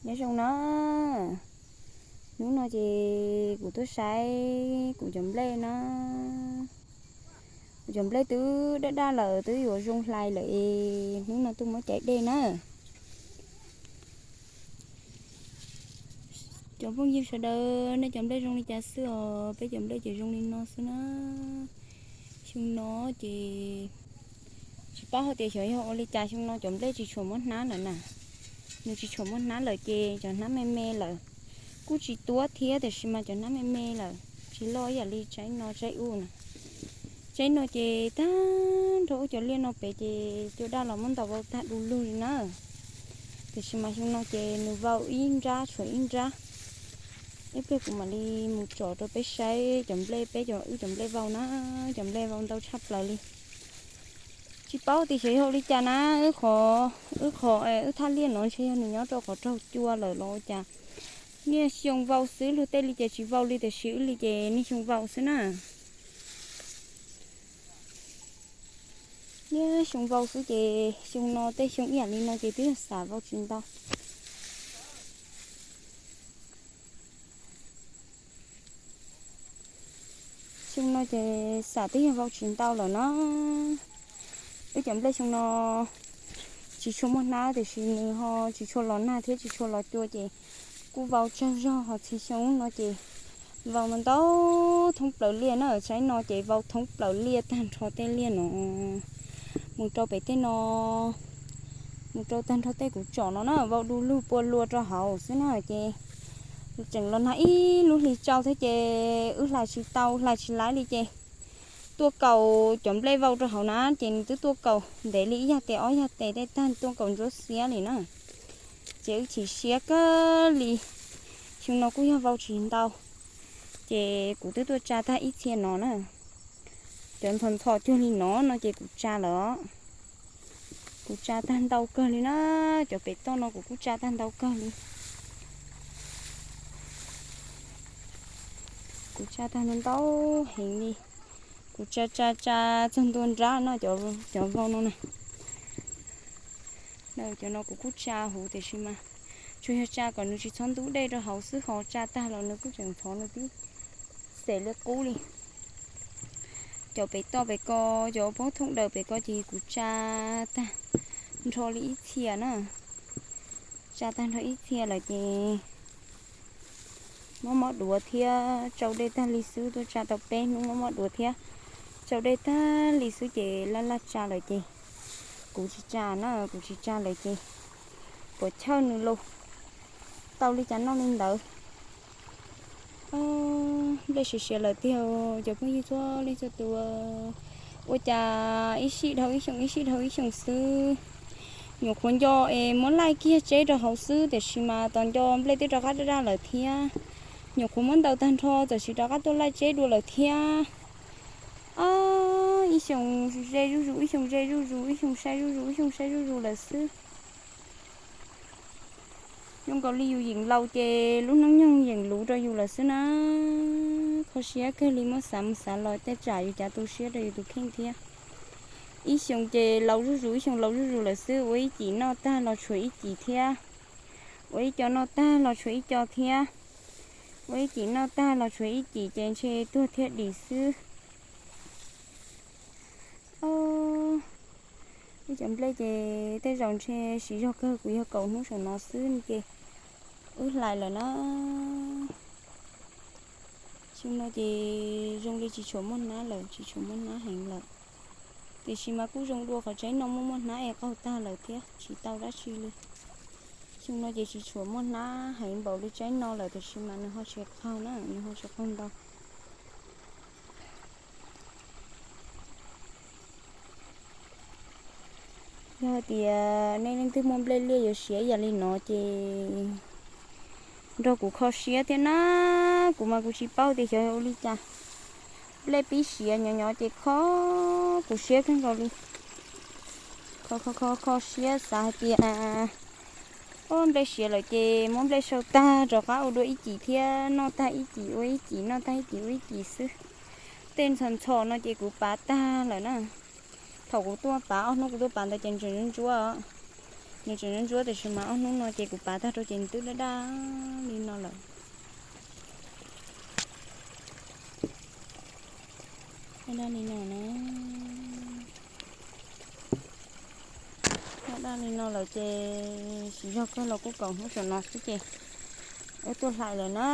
Nyob zoo na, hnub no ces kuv tuaj saib kuv cov nplej na. Kuv cov nplej twb daj daj lawm, twb yuav zoo hlais lawm es hnub no tuaj muab caiv dej na. Cov phooj ywg sawv daws, nej cov nplej zoo li cas xwb os? Peb cov nplej ces zoo li no xwb na. Xyoo no ces tsis paub hais tias xyov yog ua li cas xyoo no cov nplej tsis tshua muaj hnab lawm na. Nws tsis tshua muaj hnab lawm ces cov hnab me me lawm. Kuj tsis tuab thiab tiam sis mas cov hnab me me lawm, tsis loj ib yam li tsaib no tsaib ub na. Tsaib no ces tag nrho ub cov liaj no pem ces cua daj los muab ntaus vau tag du lug li na. Tiam sis mas xyoo no ces nws vau ib nrab tshuav ib nrab. Ib pliag kuv mam li mus tsom rau peb saib cov nplej, peb cov, wb cov nplej vau na, cov nplej vau ntau tshaj plaws li. Tsis paub tias xyov yog ua li cas na, wb qhov, wb qhov, wb thaj liaj no ntshe yog nws nyob rau qhov raug cua lawm los ua cas. Niaj xyoo vau xwb, luag tej li ces tsis vau li tiam sis wb li ces niaj xyoo vau xwb na. Niaj xyoo vau xwb ces xyoo no tej xyoo ib yam li no ces twb yog xam vau tsis ntau. Xyoo no ces xam twb yog vau tsis ntau lawm na. Wb cov nplej xyoo no tsis tshua muaj hnab tiam sis nws ho tsis tshua los nag thiab tsis tshua los cua ces kuj vau tsaug zog, ho txhia xyoo no ces vau ntau thoob plaws liaj na. Tsaib no ces vau thoob plaws liaj tag nrho tej liaj no, mus rau pem tej no, mus rau tag nrho tej kuv tsom no na, vau du lug pua lua rau hauv xwb na. Ces tseem los nag ib lub hlis tsau thiab ces wb hlais tsis tau, hlais tsis laib li ces tuaj kaus cov nplej vau rau hauv na, ces nws twb tuaj kaus ntev li ib yag tes ob yag tes tej tag, tuaj kaus ntsuab xiab li na. Ces wb chim siab kawg li. Xyoo no kuj yog vau tsis ntau, ces kuv twb tuaj tsa tag ib txhia no na. Cov ntxhov ntxhov cuag li no no ces kuv tsa lawm os. Kuv tsa tag ntau kawg li na, cov pem toj no kuv kuj tsa tag ntau kawg li. Kuv tsa tag ntau ntau heev li. Kuv tsa tsa tsa txog ntua nrab no, cov vau no na. Cov no kuv kuj tsa huv tiam sis mas tsuas yog tsa kom nws tsis txhob ntub dej rau hauv xwb, ho tsa tag los nws kuj tseem ntxhov nws tib xes li qub li. Cov pem toj pem ko, cov pob thooj daws pem ko ces kuv tsa tag nrho li ib txhia na. Tsa tag nrho ib txhia lawm ces mob mob duav thiab tsau dej tag li xwb, tuaj tsa tau peb hnub mob mob duav thiab tsau dej tag li xwb ces laj laj tsa lawm ces kuv tsis tsa na, kuv tsis tsa lawm ces puas chawj nws los tau li cas noj li ntawd. Nplej siav siav lawm tiag, cov phooj ywg txhua leej txhua tus. Ua cas ib sij dhau ib xyoos, ib sij dhau ib xyoos xwb. Nyuam qhuav nco es muab laij kiag tseb rau hauv xwb tiam sis mas tos nco nplej twb rov qab daj daj lawm thiab. Nyuam qhuav muab ntaus tag nrho txawm sis rov qab tuaj laij tseb dua lawm thiab. Ib xyoos ze zuj zus, ib xyoos ze zuj zus, ib xyoos sai zuj zus, ib xyoos sai zuj zus lawm xwb. Zoo nkaus li yus yeem laus ces lub hnub nyoog yeem luv rau yus lawm xwb na. Kho siab kawg li, muab xav mus xav los tej tsam yus cav tu siab rau yus tus kheej thiab. Ib xyoos ces laus zuj zus, ib xyoos laus zuj zus lawm xwb, ua ib cim noj tag los tshuav ib cim thiab, ua ib co noj tag los tshuav ib co thiab, ua ib cim noj tag los tshuav ib cim ces ntshe tuag thiab dim xwb. Wb cov nplej ces tej zaum ntshe siv zog kawg kuv yog kaum hnub saum no xwb ces wb hlais lawm na. Xyoo no ces zoo li tsis tshua muaj hnab lawm, tsis tshua muaj hnab heev lawm. Tiam sis mas kuj zoo dua qhov tsaib no muaj muaj hnab es qaug tag lawm thiab tsis tau dab tsi li. Xyoo no ces tsis tshua muaj hnab heev npaum li tsaib no lawm tiam sis mas nws ho tsis qaug na, nws ho tsis qaug ntau. Yog hais tias nej leej twg muaj nplej liaj yuav siav ib yam li no ces nrog kuv kho siab thiab na. Kuv mas kuv tsis paub tias xyov ua li cas, nplej pib siav nyob nyob ces kho kuv siab kawg nkaus li. Kho kho kho kho siab xav hais tias, o, nplej siav lawm ces muab nplej sau tag rov qab ua dua ib cim thiab, noj tag ib cim ua ib cim, noj tag ib cim ua ib cim xwb. Tej ntxhov ntxhov no ces kuv pav tag lawm na. Thaum kuv tuaj pav ob hnub kuv tuaj pav ntawd ces ntsuab ntsuab os. Nws tseem ntsuab ntsuab tiam sis mas ob hnub no ces kuv pav tag rau ces nws twb daj daj li no lawm. Daj daj li no na. Daj daj li no lawm ces siv zog kawg los kuj kaum hnub saum no xwb ces wb tuaj hlais lawm na.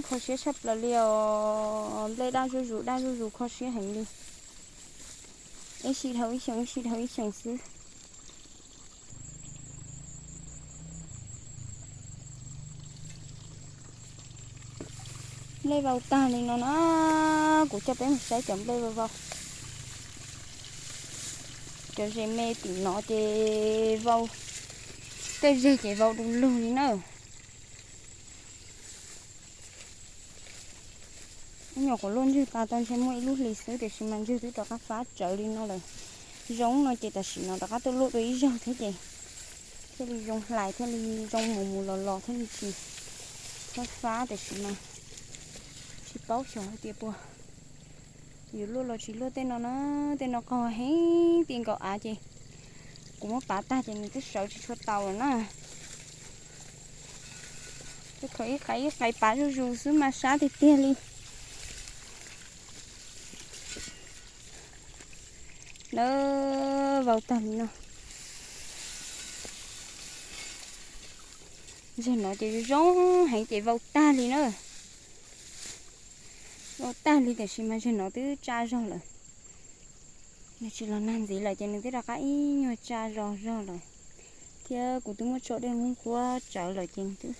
Kho siab tshaj plaws li os, nplej daj zuj zus daj zuj zus kho siab heev li. Ib sij dhau ib xyoos, ib sij dhau ib xyoos xwb. Nplej vau tag li no na, kuv coj peb mus saib cov nplej vau vau. Cov zes me tim no ces vau, tej zeg ces vau du lug li na. Ib nyuag kuv luaj ntswg tas tau ntshe muaj ib lub hlis xwb tiam sis mas ntswg twb rov qab fab tsawv li no lawm. Zoo no ces tam sim no rov qab tuaj luaj dua ib zaug thiab ces thiaj li zoo hlais thiaj li zoo mus mus los los thiaj li tsis fab fab tiam sis mas tsis paub xyov hais tias puas yuav luaj los tsis luaj. Tej no na, tej no qog heev ti nkaus av ces kuv muab pav tag ces nws twb sawv tsis tshua tau lawm na. Twb khaws ib qais ib qais pav zuj zus xwb mas sab tiag tiag li. Na, vau tag li no. Zeg no ces zoo heev ces vau tag li na. Vau tag li tiam sis mas zeg no twb tsa zog lawm. Nws tsis los nag ntxiv lawm ces nws twb rov qab ib nyuag tsa zog zog lawm. Thiab kuv twb muab tso dej nqhuab tsawv lawm ces nws twb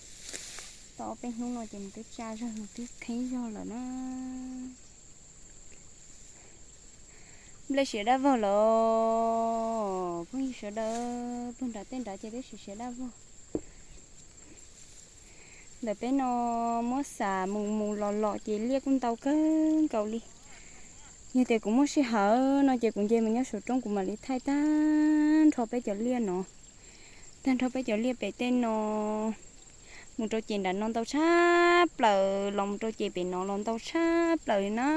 tau ob peb hnub no ces nws twb tsa zog nws twb qhib zog lawm na. Nplej siav daj vog los phooj ywg sawv daws, puag nram tej nrad ces twb siav siav daj vog. Ntawm peb no muab xam mus mus los los ces liaj kuj ntau kawg nkaus li. Yog tias kuv muaj sij hawm no ces kuv nce mus nyob saum roob kuv mam li thaij tag nrho peb cov liaj no. Tag nrho peb cov liaj pem tej no mus rau ces nram no ntau tshaj plaws los mus rau ces pem no los ntau tshaj plaws li na.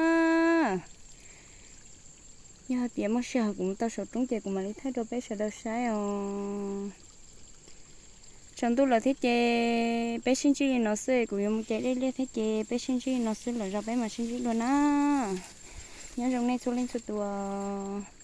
Yog tias muaj sij hawm kuv mus tau saum roob ces kuv mam li thaij rau peb sawv daws saib os. Tsaus ntuj lawm thiab ces peb sib ntsib li no xwb, kuv yuav mus ce dej liaj thiab ces peb sib ntsib li no xwb, lwm zaus peb mam sib ntsib dua na. Nyob zoo nej txhua leej txhua tus.